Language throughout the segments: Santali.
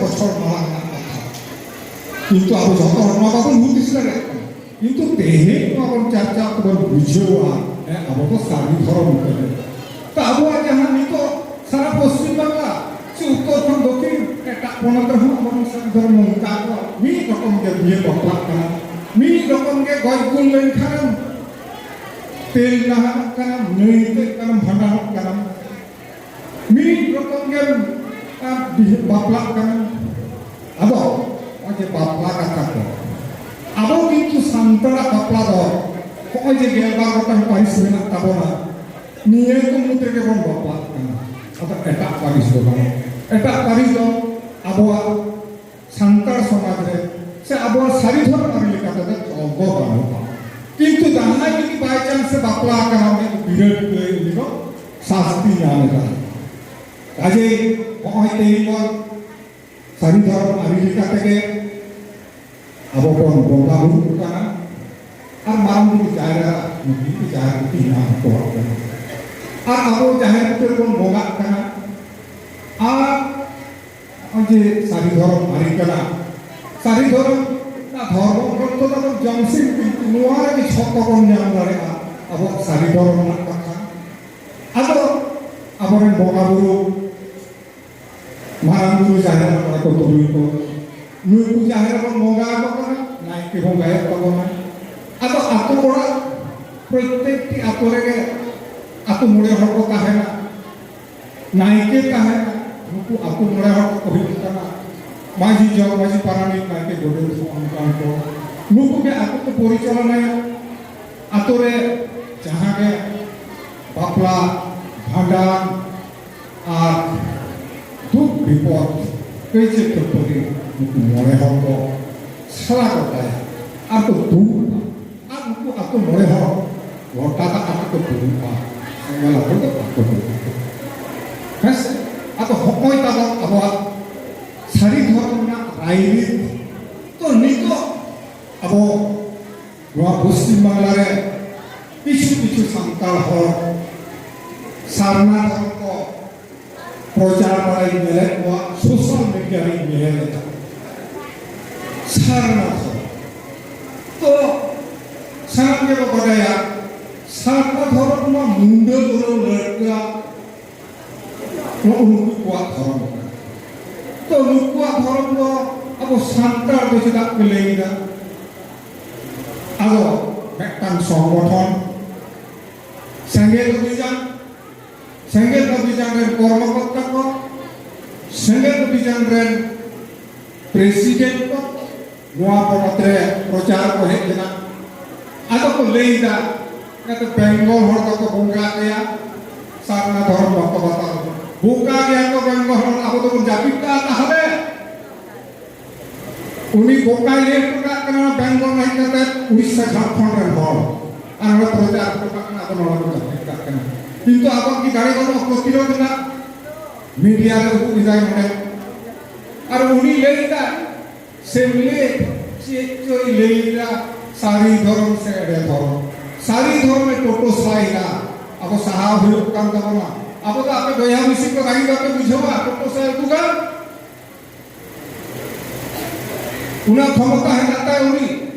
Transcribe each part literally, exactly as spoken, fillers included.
ᱵᱚᱪᱷᱚᱨ ᱢᱟᱲᱟᱝ ᱨᱮᱱᱟᱜ ᱠᱟᱛᱷᱟ᱾ ᱠᱤᱱᱛᱩ ᱟᱵᱚ ᱡᱚᱛᱚ ᱦᱚᱲ ᱱᱚᱣᱟ ᱵᱟᱵᱚᱱ ᱦᱩᱫᱤᱥ ᱫᱟᱲᱮᱭᱟᱜ ᱠᱟᱱᱟ᱾ ᱠᱤᱱᱛᱩ ᱛᱮᱦᱮᱧ ᱱᱚᱣᱟ ᱵᱚᱱ ᱪᱟᱨᱪᱟᱣ ᱛᱮᱵᱚᱱ ᱵᱩᱡᱷᱟᱹᱣᱟ, ᱦᱮᱸ, ᱟᱵᱚ ᱫᱚ ᱥᱟᱹᱨᱤ ᱫᱷᱚᱨᱚᱢ ᱠᱟᱱᱟ᱾ ᱛᱚ ᱟᱵᱚᱣᱟᱜ ᱡᱟᱦᱟᱸ ᱱᱤᱛᱚᱜ ᱥᱟᱨᱟ ᱯᱚᱥᱪᱤᱢ ᱵᱟᱝᱞᱟ ᱥᱮ ᱩᱛᱛᱚᱨ ᱠᱷᱚᱱ ᱫᱚᱠᱷᱤᱱ ᱮᱴᱟᱜ ᱯᱚᱱᱚᱛ ᱨᱮᱦᱚᱸ ᱟᱵᱚᱨᱮᱱ ᱥᱟᱹᱨᱤ ᱫᱷᱚᱨᱚᱢ ᱱᱚᱝᱠᱟ ᱠᱚ ᱢᱤᱫ ᱨᱚᱠᱚᱢ ᱜᱮ ᱵᱤᱦᱟᱹ ᱵᱟᱯᱞᱟᱜ ᱠᱟᱱᱟ, ᱢᱤᱫ ᱨᱚᱠᱚᱢ ᱜᱮ ᱜᱚᱡ ᱜᱩᱨ ᱞᱮᱱᱠᱷᱟᱱᱮᱢ ᱛᱮᱞ ᱱᱟᱦᱟᱱᱚᱜ ᱠᱟᱱᱟᱢ, ᱧᱩᱭ ᱛᱮᱫ ᱠᱟᱱᱟᱢ, ᱵᱷᱟᱸᱰᱟᱱᱚᱜ ᱠᱟᱱᱟᱢ, ᱢᱤᱫ ᱨᱚᱠᱚᱢ ᱜᱮᱢ, ᱟᱢ, ᱵᱤᱦᱟᱹ ᱵᱟᱯᱞᱟᱜ ᱠᱟᱱᱟᱢ᱾ ᱟᱫᱚ ᱱᱚᱜᱼᱚᱭ ᱡᱮ ᱵᱟᱯᱞᱟ ᱠᱟᱛᱷᱟ ᱠᱚ, ᱟᱵᱚ ᱠᱤᱱᱛᱩ ᱥᱟᱱᱛᱟᱲᱟᱜ ᱵᱟᱯᱞᱟ ᱫᱚ ᱱᱚᱜᱼᱚᱭ ᱡᱮ ᱜᱮᱞᱵᱟᱨ ᱜᱚᱴᱟᱝ ᱯᱟᱹᱨᱤᱥ ᱢᱮᱱᱟᱜ ᱛᱟᱵᱚᱱᱟ, ᱱᱤᱭᱟᱹ ᱠᱚ ᱢᱩᱫᱽ ᱨᱮᱜᱮ ᱵᱚᱱ ᱵᱟᱯᱞᱟᱜ ᱠᱟᱱᱟ᱾ ᱟᱫᱚ ᱮᱴᱟᱜ ᱯᱟᱹᱨᱤᱥ ᱫᱚ ᱵᱟᱝ, ᱮᱴᱟᱜ ᱯᱟᱹᱨᱤᱥ ᱫᱚ ᱟᱵᱚᱣᱟᱜ ᱥᱟᱱᱛᱟᱲ ᱥᱚᱢᱟᱡᱽ ᱨᱮ ᱥᱮ ᱟᱵᱚᱣᱟᱜ ᱥᱟᱹᱨᱤ ᱫᱷᱚᱨᱚᱢ ᱟᱹᱨᱤ ᱞᱮᱠᱟᱛᱮ ᱫᱚ ᱪᱚᱞ ᱫᱚ ᱵᱟᱹᱱᱩᱜᱼᱟ᱾ ᱠᱤᱱᱛᱩ ᱡᱟᱦᱟᱸᱭ ᱡᱩᱫᱤ by chance ᱮ ᱵᱟᱯᱞᱟ ᱟᱠᱟᱱᱟ, ᱩᱱᱤ ᱵᱤᱨᱟᱹᱴ ᱜᱮ ᱩᱱᱤ ᱫᱚ ᱥᱟᱥᱛᱤ ᱧᱟᱢ ᱮᱫᱟ᱾ ᱠᱟᱡᱮ ᱱᱚᱜᱼᱚᱭ ᱛᱮᱦᱮᱧ ᱵᱚᱱ ᱥᱟᱹᱨᱤ ᱫᱷᱚᱨᱚᱢ ᱟᱹᱨᱤ ᱞᱮᱠᱟ ᱛᱮᱜᱮ ᱟᱵᱚ ᱵᱚᱱ ᱵᱚᱸᱜᱟ ᱵᱩᱨᱩᱜ ᱠᱟᱱᱟ᱾ ᱟᱨ ᱢᱟᱨᱟᱝ ᱵᱩᱨᱩ ᱡᱟᱦᱮᱨ ᱟᱭᱳ ᱱᱩᱠᱤᱱ ᱜᱮ ᱡᱟᱦᱮᱨ ᱠᱚ ᱧᱟᱢ ᱦᱚᱴᱚᱣᱟᱜ ᱠᱟᱱᱟ᱾ ᱟᱨ ᱟᱵᱚ ᱡᱟᱦᱮᱨ ᱵᱩᱴᱟᱹ ᱨᱮᱵᱚᱱ ᱵᱚᱸᱜᱟᱜ ᱠᱟᱱᱟ᱾ ᱟᱨ ᱱᱚᱜᱼᱚᱭ ᱡᱮ ᱥᱟᱹᱨᱤ ᱫᱷᱚᱨᱚᱢ ᱟᱹᱨᱤ ᱠᱟᱱᱟ, ᱥᱟᱹᱨᱤ ᱫᱷᱚᱨᱚᱢ ᱨᱮᱱᱟᱜ ᱫᱷᱚᱨᱢᱚ ᱜᱨᱚᱱᱛᱷᱚ ᱫᱚ ᱟᱵᱚ ᱡᱚᱢᱥᱤᱢ ᱵᱤᱱᱛᱤ, ᱱᱚᱣᱟ ᱨᱮᱜᱮ ᱡᱷᱚᱛᱚ ᱵᱚᱱ ᱧᱟᱢ ᱫᱟᱲᱮᱭᱟᱜᱼᱟ ᱟᱵᱚᱣᱟᱜ ᱥᱟᱹᱨᱤ ᱫᱷᱚᱨᱚᱢ ᱨᱮᱱᱟᱜ ᱠᱟᱛᱷᱟ᱾ ᱟᱫᱚ ᱟᱵᱚᱨᱮᱱ ᱵᱚᱸᱜᱟ ᱵᱩᱨᱩ, ᱢᱟᱨᱟᱝ ᱵᱩᱨᱩ, ᱡᱟᱦᱮᱨ ᱟᱭᱳ, ᱢᱚᱬᱮ ᱠᱚ ᱛᱩᱨᱩᱭ ᱠᱚ, ᱱᱩᱠᱩ ᱡᱟᱦᱮᱨ ᱨᱮᱵᱚᱱ ᱵᱚᱸᱜᱟ ᱟᱠᱚ ᱠᱟᱱᱟ, ᱱᱟᱭᱠᱮ ᱵᱚᱸᱜᱟᱭᱮᱫ ᱛᱟᱵᱚᱱᱟ᱾ ᱟᱫᱚ ᱟᱛᱳ ᱚᱲᱟᱜ, ᱯᱨᱚᱛᱛᱮᱠᱴᱤ ᱟᱛᱳ ᱨᱮᱜᱮ ᱟᱛᱳ ᱢᱚᱬᱮ ᱦᱚᱲ ᱠᱚ ᱛᱟᱦᱮᱱᱟ, ᱱᱟᱭᱠᱮ ᱛᱟᱦᱮᱱᱟ, ᱱᱩᱠᱩ ᱟᱛᱳ ᱢᱚᱬᱮ ᱦᱚᱲ ᱠᱚ ᱦᱩᱭᱩᱜ ᱠᱟᱱᱟ ᱢᱟᱹᱡᱷᱤ, ᱡᱚᱜᱽ ᱢᱟᱹᱡᱷᱤ, ᱯᱟᱨᱟᱱᱤᱠ, ᱱᱟᱭᱠᱮ, ᱜᱚᱰᱮᱛ, ᱦᱚᱸᱜᱼᱚ ᱱᱚᱝᱠᱟᱱ ᱠᱚ᱾ ᱱᱩᱠᱩ ᱜᱮ ᱟᱛᱳ ᱠᱚ ᱯᱚᱨᱤᱪᱟᱞᱚᱱᱟᱭᱟ᱾ ᱟᱛᱳ ᱨᱮ ᱡᱟᱦᱟᱸ ᱜᱮ ᱵᱟᱯᱞᱟ, ᱵᱷᱟᱸᱰᱟᱱ ᱟᱨ ᱫᱩᱠ ᱵᱤᱯᱚᱫ, ᱠᱟᱹᱭᱡᱟᱹ ᱠᱷᱟᱹᱯᱟᱹᱨᱤ, ᱱᱩᱠᱩ ᱢᱚᱬᱮ ᱦᱚᱲ ᱠᱚ ᱥᱟᱞᱟ ᱜᱚᱴᱟᱭᱟ ᱟᱨ ᱠᱚ ᱫᱩᱲᱩᱵᱼᱟ᱾ ᱟᱨ ᱱᱩᱠᱩ ᱟᱛᱳ ᱢᱚᱬᱮ ᱦᱚᱲ ᱜᱚᱴᱟ ᱫᱟᱜ ᱟᱛᱳ ᱠᱚ ᱫᱩᱲᱩᱵᱼᱟ, ᱥᱮᱸᱜᱮᱞ ᱟᱛᱳ ᱫᱚ ᱵᱟᱠᱚ ᱫᱩᱲᱩᱵᱼᱟ᱾ ᱦᱮᱸ ᱥᱮ? ᱟᱫᱚ ᱦᱚᱸᱜᱼᱚᱭ ᱛᱟᱵᱚᱱ ᱟᱵᱚᱣᱟᱜ ᱥᱟᱹᱨᱤ ᱫᱷᱚᱨᱚᱢ ᱨᱮᱱᱟᱜ ᱨᱟᱭᱨᱤᱛ᱾ ᱛᱚ ᱱᱤᱛᱚᱜ ᱟᱵᱚ ᱱᱚᱣᱟ ᱯᱚᱥᱪᱤᱢ ᱵᱟᱝᱞᱟ ᱨᱮ ᱠᱤᱪᱷᱩ ᱠᱤᱪᱷᱩ ᱥᱟᱱᱛᱟᱲ ᱦᱚᱲ ᱥᱟᱨᱱᱟ ᱫᱷᱚᱨᱚᱢ ᱠᱚ ᱯᱨᱚᱪᱟᱨ ᱵᱟᱲᱟᱭ ᱧᱮᱞᱮᱫ ᱠᱚᱣᱟ, ᱥᱳᱥᱟᱞ ᱢᱤᱰᱤᱭᱟ ᱟᱹᱰᱤ ᱧᱮᱞ ᱞᱮᱫᱟ᱾ ᱥᱟᱨᱱᱟ ᱫᱷᱚᱨᱚᱢ᱾ ᱛᱚ, ᱥᱟᱱᱟᱢ ᱜᱮᱵᱚ ᱵᱟᱰᱟᱭᱟ, ᱥᱟᱨᱱᱟ ᱫᱷᱚᱨᱚᱢ ᱢᱟ ᱢᱩᱱᱰᱟᱹ ᱫᱷᱚᱨᱚᱢ ᱞᱟᱹᱲᱠᱟᱹ ᱱᱩᱜᱼᱩ ᱱᱩᱠᱩ ᱠᱚᱣᱟᱜ ᱫᱷᱚᱨᱚᱢ ᱠᱟᱱᱟ᱾ ᱛᱚ, ᱱᱩᱠᱩᱣᱟᱜ ᱫᱷᱚᱨᱚᱢ ᱫᱚ ᱟᱵᱚ ᱥᱟᱱᱛᱟᱲ ᱫᱚ ᱪᱮᱫᱟᱜ ᱯᱮ ᱞᱟᱹᱭ ᱮᱫᱟ? ᱟᱫᱚ ᱢᱤᱫᱴᱟᱝ ᱥᱚᱝᱜᱚᱴᱷᱚᱱ, ᱥᱮᱸᱜᱮᱞ ᱚᱵᱷᱤᱡᱟᱱ, ᱥᱮᱸᱜᱮᱞ ᱚᱵᱷᱤᱡᱟᱱ ᱨᱮᱱ ᱠᱚᱨᱢᱚᱠᱚᱨᱛᱟ ᱠᱚ, ᱥᱮᱸᱜᱮᱞ ᱚᱵᱷᱤᱡᱟᱱ ᱨᱮᱱ ᱯᱨᱮᱥᱤᱰᱮᱱᱴ ᱠᱚ ᱱᱚᱣᱟ ᱯᱚᱱᱚᱛ ᱨᱮ ᱯᱨᱚᱪᱟᱨ ᱠᱚ ᱦᱮᱡ ᱞᱮᱱᱟ᱾ ᱟᱫᱚ ᱠᱚ ᱞᱟᱹᱭ ᱮᱫᱟ, ᱱᱚᱛᱮ ᱵᱮᱝᱜᱚᱞ ᱦᱚᱲ ᱫᱚᱠᱚ ᱵᱚᱸᱜᱟ ᱜᱮᱭᱟ, ᱥᱟᱨᱱᱟ ᱫᱷᱚᱨᱚᱢ ᱵᱟᱠᱚ ᱵᱟᱛᱟᱣᱟ᱾ ᱵᱚᱸᱜᱟ ᱜᱮᱭᱟ ᱠᱚ ᱵᱮᱝᱜᱚᱞ ᱦᱚᱲ, ᱟᱵᱚ ᱫᱚᱵᱚᱱ ᱡᱟᱹᱯᱤᱫ ᱠᱟᱜᱼᱟ ᱛᱟᱦᱚᱞᱮ? ᱩᱱᱤ ᱵᱚᱸᱜᱟᱭ ᱞᱟᱹᱭ ᱦᱚᱴᱚ ᱠᱟᱜ ᱠᱟᱱᱟ, ᱵᱮᱝᱜᱚᱞ ᱦᱮᱡ ᱠᱟᱛᱮ ᱩᱲᱤᱥᱥᱟ ᱡᱷᱟᱲᱠᱷᱚᱸᱰ ᱨᱮᱱ ᱦᱚᱲ ᱟᱨ ᱱᱚᱰᱮ ᱯᱨᱚᱪᱟᱨ ᱦᱚᱴᱚ ᱠᱟᱜ ᱠᱟᱱᱟ, ᱟᱫᱚ ᱱᱚᱰᱮ ᱠᱚ ᱡᱟᱹᱯᱤᱫ ᱠᱟᱜ ᱠᱟᱱᱟ᱾ ᱠᱤᱱᱛᱩ ᱟᱵᱚᱣᱟᱜ ᱠᱤ ᱫᱟᱲᱮ ᱵᱟᱹᱱᱩᱜᱼᱟ ᱯᱨᱚᱛᱤᱨᱳᱫᱷ ᱨᱮᱱᱟᱜ? ᱢᱤᱰᱤᱭᱟ ᱨᱮ ᱩᱫᱩᱜ ᱮᱫᱟᱭ ᱱᱚᱰᱮ᱾ ᱟᱨ ᱩᱱᱤ ᱞᱟᱹᱭ ᱮᱫᱟᱭ, ᱥᱮᱢᱞᱮᱫ ᱪᱮᱫ ᱪᱚᱭ ᱞᱟᱹᱭ ᱮᱫᱟ, ᱥᱟᱹᱨᱤ ᱫᱷᱚᱨᱚᱢ ᱥᱮ ᱮᱲᱮ ᱫᱷᱚᱨᱚᱢ? ᱥᱟᱹᱨᱤ ᱫᱷᱚᱨᱚᱢᱮ ᱴᱳᱴᱳ ᱥᱟᱭ ᱮᱫᱟ᱾ ᱟᱵᱚ ᱥᱟᱦᱟᱣ ᱦᱩᱭᱩᱜ ᱠᱟᱱ ᱛᱟᱵᱚᱱᱟ᱾ ᱟᱵᱚ ᱫᱚ ᱟᱯᱮ ᱵᱚᱭᱦᱟ ᱢᱤᱥᱤ ᱠᱚ ᱨᱟᱹᱜᱤ ᱵᱟᱯᱮ ᱵᱩᱡᱷᱟᱹᱣᱟ, ᱴᱳᱴᱳ ᱥᱟᱭ ᱩᱫᱩᱜᱟ? ᱚᱱᱟ ᱠᱷᱚᱢᱚᱛᱟ ᱦᱮᱱᱟᱜ ᱛᱟᱭ ᱩᱱᱤ,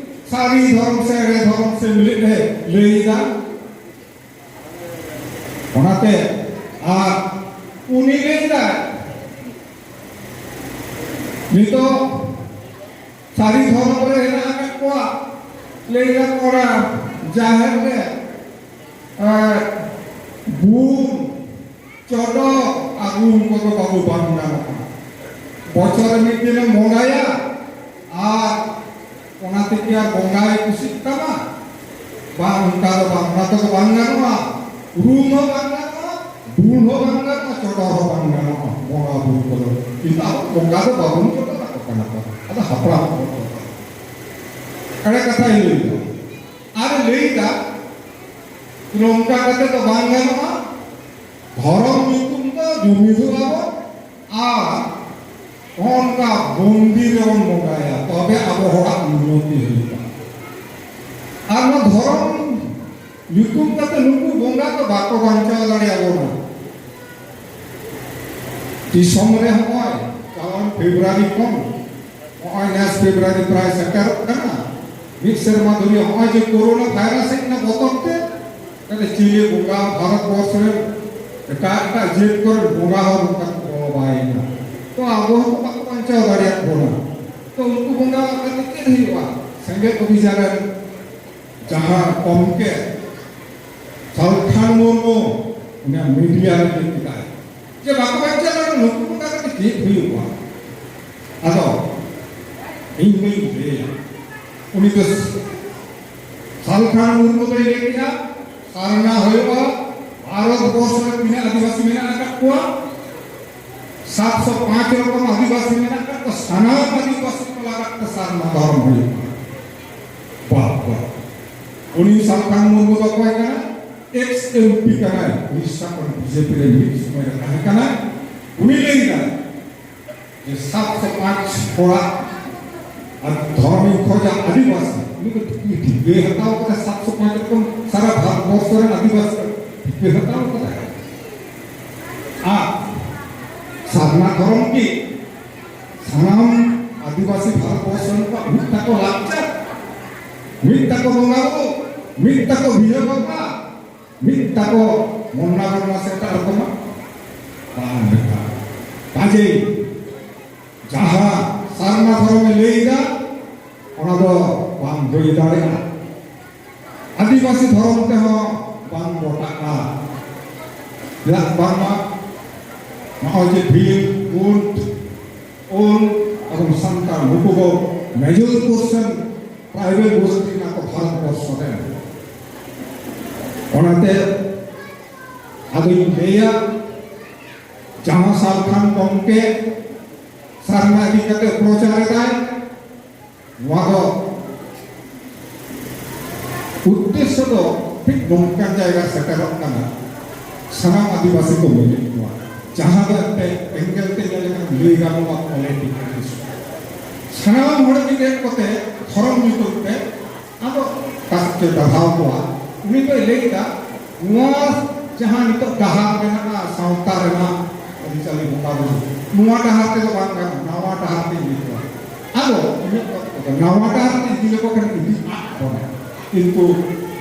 ᱥᱟᱹᱨᱤ ᱫᱷᱚᱨᱚᱢ ᱥᱮ ᱮᱲᱮ ᱫᱷᱚᱨᱚᱢ ᱥᱮ ᱢᱤᱞᱤᱴ ᱮ ᱞᱟᱹᱭ ᱮᱫᱟ᱾ ᱚᱱᱟᱛᱮ ᱟᱨ ᱩᱱᱤ ᱞᱟᱹᱭ ᱮᱫᱟᱭ, ᱱᱤᱛᱚᱜ ᱥᱟᱹᱨᱤ ᱫᱷᱚᱨᱚᱢ ᱨᱮ ᱦᱮᱱᱟᱜ ᱟᱠᱟᱫ ᱠᱚᱣᱟ, ᱞᱟᱹᱭ ᱮᱫᱟ ᱠᱚ ᱚᱱᱟ ᱡᱟᱦᱮᱨ ᱨᱮ, ᱮ, ᱵᱩᱞ ᱪᱚᱰᱚᱨ ᱟᱹᱜᱩ ᱠᱚᱫᱚ ᱵᱟᱹᱵᱩ ᱵᱟᱝ ᱜᱟᱱᱚᱜᱼᱟ᱾ ᱵᱚᱪᱷᱚᱨ ᱨᱮ ᱢᱤᱫ ᱫᱤᱱᱮᱢ ᱵᱚᱸᱜᱟᱭᱟ ᱟᱨ ᱚᱱᱟ ᱛᱮᱜᱮ ᱟᱨ ᱵᱚᱸᱜᱟᱭ ᱠᱩᱥᱤᱜ ᱛᱟᱢᱟ? ᱵᱟᱝ, ᱚᱱᱠᱟ ᱫᱚ ᱵᱟᱝ, ᱚᱱᱟ ᱛᱮᱫᱚ ᱵᱟᱝ ᱜᱟᱱᱚᱜᱼᱟ᱾ ᱨᱩᱢ ᱦᱚᱸ ᱵᱟᱝ ᱜᱟᱱᱚᱜᱼᱟ, ᱵᱩᱞ ᱦᱚᱸ ᱵᱟᱝ ᱜᱟᱱᱚᱜᱼᱟ, ᱪᱚᱰᱚᱨ ᱦᱚᱸ ᱵᱟᱝ ᱜᱟᱱᱚᱜᱼᱟ ᱵᱚᱸᱜᱟ ᱵᱩᱨᱩ ᱠᱚᱫᱚ᱾ ᱠᱤᱱᱛᱩ ᱟᱵᱚ ᱵᱚᱸᱜᱟ ᱫᱚ ᱵᱟᱵᱚᱱ ᱪᱚᱰᱚᱨ ᱟᱠᱚ ᱠᱟᱱᱟ ᱠᱚ, ᱟᱫᱚ ᱦᱟᱯᱲᱟᱢ ᱠᱚ ᱪᱚᱰᱚᱨ᱾ ᱮᱲᱮ ᱠᱟᱛᱷᱟᱭ ᱞᱟᱹᱭ ᱮᱫᱟ᱾ ᱟᱨᱮ ᱞᱟᱹᱭ ᱮᱫᱟ, ᱱᱚᱝᱠᱟ ᱠᱟᱛᱮ ᱫᱚ ᱵᱟᱝ ᱜᱟᱱᱚᱜᱼᱟ᱾ ᱫᱷᱚᱨᱚᱢ ᱧᱩᱛᱩᱢ ᱫᱚ ᱡᱩᱢᱤᱫᱚᱜ ᱟᱵᱚ ᱟᱨ ᱚᱱᱠᱟ ᱢᱚᱱᱫᱤᱨ ᱨᱮᱵᱚᱱ ᱵᱚᱸᱜᱟᱭᱟ, ᱛᱚᱵᱮ ᱟᱵᱚ ᱦᱚᱲᱟᱜ ᱩᱱᱱᱚᱛᱤ ᱦᱩᱭᱩᱜᱼᱟ᱾ ᱟᱨ ᱱᱚᱣᱟ ᱫᱷᱚᱨᱚᱢ ᱧᱩᱛᱩᱢ ᱠᱟᱛᱮ ᱱᱩᱠᱩ ᱵᱚᱸᱜᱟ ᱠᱚ ᱵᱟᱠᱚ ᱵᱟᱧᱪᱟᱣ ᱫᱟᱲᱮᱭᱟᱵᱚᱱᱟ᱾ ᱫᱤᱥᱚᱢ ᱨᱮ ᱦᱚᱸᱜᱼᱚᱭ ᱯᱷᱮᱵᱽᱨᱩᱣᱟᱨᱤ ᱠᱷᱚᱱ ᱱᱚᱜᱼᱚᱭ ᱱᱮᱥ ᱯᱷᱮᱵᱽᱨᱩᱣᱟᱨᱤ ᱯᱨᱟᱭ ᱥᱮᱴᱮᱨᱚᱜ ᱠᱟᱱᱟ᱾ ᱢᱤᱫ ᱥᱮᱨᱢᱟ ᱫᱷᱩᱨᱤ ᱱᱚᱜᱼᱚᱭ ᱡᱮ ᱠᱳᱨᱳᱱᱟ ᱵᱷᱟᱭᱨᱟᱥ ᱦᱮᱡ ᱮᱱᱟ ᱵᱚᱛᱚᱨ ᱛᱮ, ᱛᱟᱦᱞᱮ ᱪᱤᱞᱤ ᱵᱚᱸᱜᱟ ᱵᱷᱟᱨᱚᱛ ᱵᱚᱨᱥᱚ ᱨᱮ ᱮᱴᱟᱜ ᱮᱴᱟᱜ ᱡᱟᱹᱛ ᱠᱚᱨᱮ ᱵᱚᱸᱜᱟ ᱦᱚᱸ ᱱᱚᱝᱠᱟ ᱠᱚ ᱵᱚᱞᱚ ᱵᱟᱭᱮᱱᱟ᱾ ᱛᱚ ᱟᱵᱚ ᱦᱚᱸ ᱵᱟᱠᱚ ᱵᱟᱧᱪᱟᱣ ᱫᱟᱲᱮᱭᱟᱜ ᱵᱚᱱᱟ᱾ ᱛᱚ ᱩᱱᱠᱩ ᱵᱚᱸᱜᱟ ᱠᱟᱛᱮ ᱪᱮᱫ ᱦᱩᱭᱩᱜᱼᱟ? ᱥᱮᱸᱜᱮᱞ ᱚᱵᱷᱤᱡᱟᱱ ᱨᱮᱱ ᱡᱟᱦᱟᱸ ᱠᱚᱢᱠᱮ ᱥᱟᱞᱠᱷᱟᱱ ᱢᱩᱨᱢᱩ ᱩᱱᱤᱭᱟᱜ ᱢᱤᱰᱤᱭᱟ ᱨᱮ ᱞᱟᱹᱭ ᱠᱮᱫᱟᱭ ᱡᱮ ᱵᱟᱠᱚ ᱵᱟᱧᱪᱟᱣ ᱞᱮᱱᱟ, ᱱᱩᱠᱩ ᱵᱚᱸᱜᱟ ᱠᱟᱛᱮ ᱪᱮᱫ ᱦᱩᱭᱩᱜᱼᱟ? ᱟᱫᱚ ᱤᱧ ᱫᱚᱧ ᱞᱟᱹᱭᱟ, ᱩᱱᱤ ᱫᱚ ᱥᱟᱞᱠᱷᱟᱱ ᱢᱩᱨᱢᱩ ᱫᱚᱭ ᱞᱟᱹᱭ ᱠᱮᱫᱟ, ᱥᱟᱨᱱᱟ ᱦᱩᱭᱩᱜᱼᱟ, ᱵᱷᱟᱨᱚᱛ ᱵᱚᱨᱥᱚ ᱨᱮ ᱛᱤᱱᱟᱹᱜ ᱟᱹᱫᱤᱵᱟᱹᱥᱤ ᱢᱮᱱᱟᱜ ᱟᱠᱟᱫ ᱠᱚᱣᱟ, ᱥᱟᱛᱥᱚ ᱯᱟᱸᱪ ᱨᱚᱠᱚᱢ ᱟᱹᱫᱤᱵᱟᱹᱥᱤ ᱢᱮᱱᱟᱜ ᱟᱠᱟᱫ ᱠᱚᱣᱟ, ᱥᱟᱱᱟᱢ ᱟᱹᱫᱤᱵᱟᱹᱥᱤ ᱠᱚ ᱞᱟᱜᱟᱫ ᱛᱮ ᱥᱟᱨᱱᱟ ᱫᱷᱚᱨᱚᱢ ᱦᱩᱭᱩᱜᱼᱟ᱾ ᱵᱟᱵᱟ, ᱩᱱᱤ ᱥᱟᱞᱠᱷᱟᱱ ᱢᱩᱨᱢᱩ ᱫᱚ ᱚᱠᱚᱭ ᱠᱟᱱᱟ? ᱮᱠᱥ ᱮᱢ ᱯᱤ ᱠᱟᱱᱟᱭ, ᱩᱲᱤᱥᱥᱟ ᱠᱷᱚᱱ ᱵᱤᱡᱮᱯᱤ ᱨᱮ ᱢᱤᱫ ᱥᱚᱢᱚᱭ ᱨᱮ ᱛᱟᱦᱮᱸ ᱠᱟᱱᱟᱭ᱾ ᱩᱱᱤ ᱞᱟᱹᱭ ᱮᱫᱟᱭ ᱡᱮ ᱥᱟᱛᱥᱚ ᱯᱟᱸᱪ ᱦᱚᱲᱟᱜ ᱟᱨ ᱫᱷᱚᱨᱚᱢᱤᱧ ᱠᱷᱚᱡᱟ ᱟᱹᱫᱤᱵᱟᱹᱥᱤ, ᱩᱱᱤ ᱫᱚ ᱴᱷᱤᱠᱟᱹᱭ ᱦᱟᱛᱟᱣ ᱠᱟᱫᱟ ᱥᱟᱛᱥᱚ ᱯᱟᱸᱪ ᱨᱚᱠᱚᱢ ᱥᱟᱨᱟ ᱵᱷᱟᱨᱚᱛ ᱵᱚᱨᱥᱚ ᱨᱮᱱ ᱟᱹᱫᱤᱵᱟᱹᱥᱤ ᱴᱷᱤᱠᱟᱹ ᱦᱟᱛᱟᱣ ᱠᱟᱫᱟᱭ᱾ ᱟᱨ ᱥᱟᱨᱱᱟ ᱫᱷᱚᱨᱚᱢ ᱠᱤ ᱥᱟᱱᱟᱢ ᱟᱹᱫᱤᱵᱟᱹᱥᱤ ᱵᱷᱟᱨᱚᱛ ᱵᱚᱨᱥᱚ ᱨᱮᱱ ᱠᱚᱣᱟᱜ ᱢᱤᱫ ᱛᱟᱠᱚ ᱞᱟᱠᱪᱟᱨ, ᱢᱤᱫ ᱛᱟᱠᱚ ᱵᱚᱸᱜᱟ ᱵᱩᱨᱩ, ᱢᱤᱫ ᱛᱟᱠᱚ ᱵᱤᱦᱟᱹ ᱵᱟᱯᱞᱟ, ᱢᱤᱫ ᱛᱟᱠᱚ ᱢᱚᱱᱱᱟ ᱵᱚᱨᱱᱟ ᱥᱮ ᱮᱴᱟᱜ ᱨᱚᱠᱚᱢᱟᱜ? ᱵᱟᱝ ᱞᱮᱠᱟ᱾ ᱠᱟᱡᱮᱭ ᱡᱟᱦᱟᱸ ᱥᱟᱨᱱᱟ ᱫᱷᱚᱨᱚᱢᱮ ᱞᱟᱹᱭ ᱮᱫᱟ, ᱚᱱᱟ ᱫᱚ ᱵᱟᱝ ᱦᱩᱭ ᱫᱟᱲᱮᱭᱟᱜᱼᱟ᱾ ᱟᱹᱫᱤᱵᱟᱹᱥᱤ ᱫᱷᱚᱨᱚᱢ ᱛᱮᱦᱚᱸ ᱵᱟᱝ ᱜᱚᱴᱟᱜᱼᱟ᱾ ᱪᱮᱫᱟᱜ ᱵᱟᱝᱢᱟ ᱱᱚᱜᱼᱚᱭ ᱡᱮ ᱵᱷᱤᱞ, ᱠᱩᱸᱰ, ᱳᱞ ᱮᱵᱚᱝ ᱥᱟᱱᱛᱟᱲ ᱱᱩᱠᱩ ᱫᱚ major portion tribal ᱜᱳᱥᱴᱤ ᱠᱟᱱᱟ ᱠᱚ ᱵᱷᱟᱨᱚᱛ ᱵᱚᱨᱥᱚ ᱨᱮᱱ᱾ ᱚᱱᱟᱛᱮ ᱟᱫᱚᱧ ᱞᱟᱹᱭᱟ, ᱡᱟᱦᱟᱸ ᱥᱟᱞᱠᱷᱟᱱ ᱜᱚᱢᱠᱮ ᱥᱟᱨᱱᱟ ᱤᱫᱤ ᱠᱟᱛᱮ ᱯᱨᱚᱪᱟᱨ ᱮᱫᱟᱭ, ᱱᱚᱣᱟ ᱫᱚ ᱩᱫᱽᱫᱮᱥᱥᱚ ᱫᱚ ᱴᱷᱤᱠ ᱱᱚᱝᱠᱟᱱ ᱡᱟᱭᱜᱟ ᱥᱮᱴᱮᱨᱚᱜ ᱠᱟᱱᱟ, ᱥᱟᱱᱟᱢ ᱟᱹᱫᱤᱵᱟᱹᱥᱤ ᱠᱚ ᱢᱤᱫᱮᱫ ᱠᱚᱣᱟ, ᱡᱟᱦᱟᱸ ᱫᱚ ᱮᱱᱛᱮ angle ᱛᱮ ᱧᱮᱞ ᱞᱮᱠᱷᱟᱱ ᱞᱟᱹᱭ ᱜᱟᱱᱚᱜᱼᱟ political issue᱾ ᱥᱟᱱᱟᱢ ᱦᱚᱲ ᱢᱤᱫᱮᱫ ᱠᱚᱛᱮ ᱫᱷᱚᱨᱚᱢ ᱧᱩᱛᱩᱢ ᱛᱮ ᱟᱫᱚ ᱚᱠᱟ ᱥᱮᱫ ᱪᱚᱭ ᱰᱟᱨᱦᱟᱣ ᱠᱚᱣᱟ᱾ ᱩᱱᱤ ᱫᱚᱭ ᱞᱟᱹᱭ ᱮᱫᱟ, ᱱᱚᱣᱟ ᱡᱟᱦᱟᱸ ᱱᱤᱛᱚᱜ ᱰᱟᱦᱟᱨ ᱢᱮᱱᱟᱜᱼᱟ ᱥᱟᱶᱛᱟ ᱨᱮᱱᱟᱜ, ᱟᱹᱨᱤᱪᱟᱹᱞᱤ ᱵᱚᱸᱜᱟ ᱵᱩᱨᱩ ᱱᱚᱣᱟ ᱰᱟᱦᱟᱨ ᱛᱮᱫᱚ ᱵᱟᱝ ᱜᱟᱱᱚᱜᱼᱟ, ᱱᱟᱣᱟ ᱰᱟᱦᱟᱨ ᱛᱮ ᱤᱫᱤ ᱠᱚᱣᱟ᱾ ᱟᱫᱚ ᱤᱧᱟᱹᱜ ᱠᱟᱛᱷᱟ ᱫᱚ ᱱᱟᱣᱟ ᱰᱟᱦᱟᱨ ᱛᱮ ᱤᱫᱤ ᱞᱮᱠᱚ ᱠᱷᱟᱱ ᱤᱫᱤ ᱟᱫ ᱵᱚᱱᱟ, ᱠᱤᱱᱛᱩ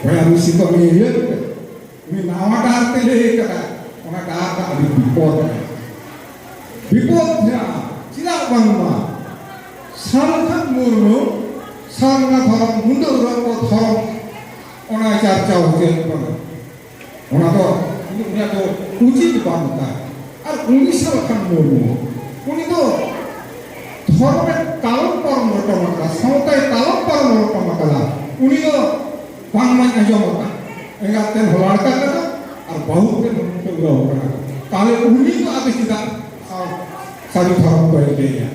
ᱵᱚᱭᱦᱟ ᱢᱤᱥᱤ ᱠᱚ ᱱᱤᱭᱟᱹ ᱤᱭᱟᱹ ᱠᱟᱛᱮ ᱩᱱᱤ ᱱᱟᱣᱟ ᱰᱟᱦᱟᱨ ᱛᱮ ᱞᱟᱹᱭ ᱠᱟᱫᱟ, ᱚᱱᱟ ᱰᱟᱦᱟᱨ ᱫᱚ ᱟᱹᱰᱤ ᱵᱤᱯᱚᱫ ᱜᱮᱭᱟ᱾ ᱵᱤᱯᱚᱫ ᱢᱮᱱᱟᱜᱼᱟ, ᱪᱮᱫᱟᱜ ᱵᱟᱝᱢᱟ ᱥᱟᱞᱠᱷᱟᱱ ᱢᱩᱨᱢᱩ ᱥᱟᱨᱱᱟ ᱫᱷᱚᱨᱚᱢ ᱢᱩᱸᱰᱟᱹ ᱩᱨᱟᱹᱣ ᱠᱚ ᱫᱷᱚᱨᱚᱢ ᱚᱱᱟ ᱪᱟᱨᱪᱟᱣ ᱦᱚᱪᱚᱭᱮᱫ ᱵᱚᱱᱟ᱾ ᱚᱱᱟ ᱫᱚ ᱩᱱᱤᱭᱟᱜ ᱫᱚ ᱩᱪᱤᱛ ᱵᱟᱝ ᱠᱟᱱᱟ᱾ ᱟᱨ ᱩᱱᱤ ᱥᱟᱞᱠᱷᱟᱱ ᱢᱩᱨᱢᱩ, ᱩᱱᱤ ᱫᱚ ᱫᱷᱚᱨᱚᱢᱮ ᱛᱟᱞᱚᱢ ᱯᱟᱨᱚᱢ ᱞᱚᱴᱚᱢ ᱟᱠᱟᱫᱟ, ᱥᱟᱶᱛᱟᱭ ᱛᱟᱞᱚᱢ ᱯᱟᱨᱚᱢ ᱞᱚᱴᱚᱢ ᱟᱠᱟᱫᱟ᱾ ᱩᱱᱤ ᱫᱚ ᱵᱟᱝᱢᱟᱧ ᱟᱸᱡᱚᱢ ᱟᱠᱟᱫ, ᱮᱸᱜᱟᱛ ᱛᱮ ᱦᱚᱞᱟᱲᱠᱟ ᱠᱟᱱᱟ ᱟᱨ ᱵᱟᱹᱦᱩ ᱛᱮ ᱢᱩᱸᱰᱟᱹ ᱩᱨᱟᱹᱣ ᱠᱟᱱᱟ᱾ ᱛᱟᱦᱞᱮ ᱩᱱᱤ ᱫᱚ ᱟᱫᱚ ᱪᱮᱫᱟᱜ ᱥᱟᱹᱨᱤ ᱫᱷᱚᱨᱚᱢ ᱫᱚᱭ ᱞᱟᱹᱭᱟ?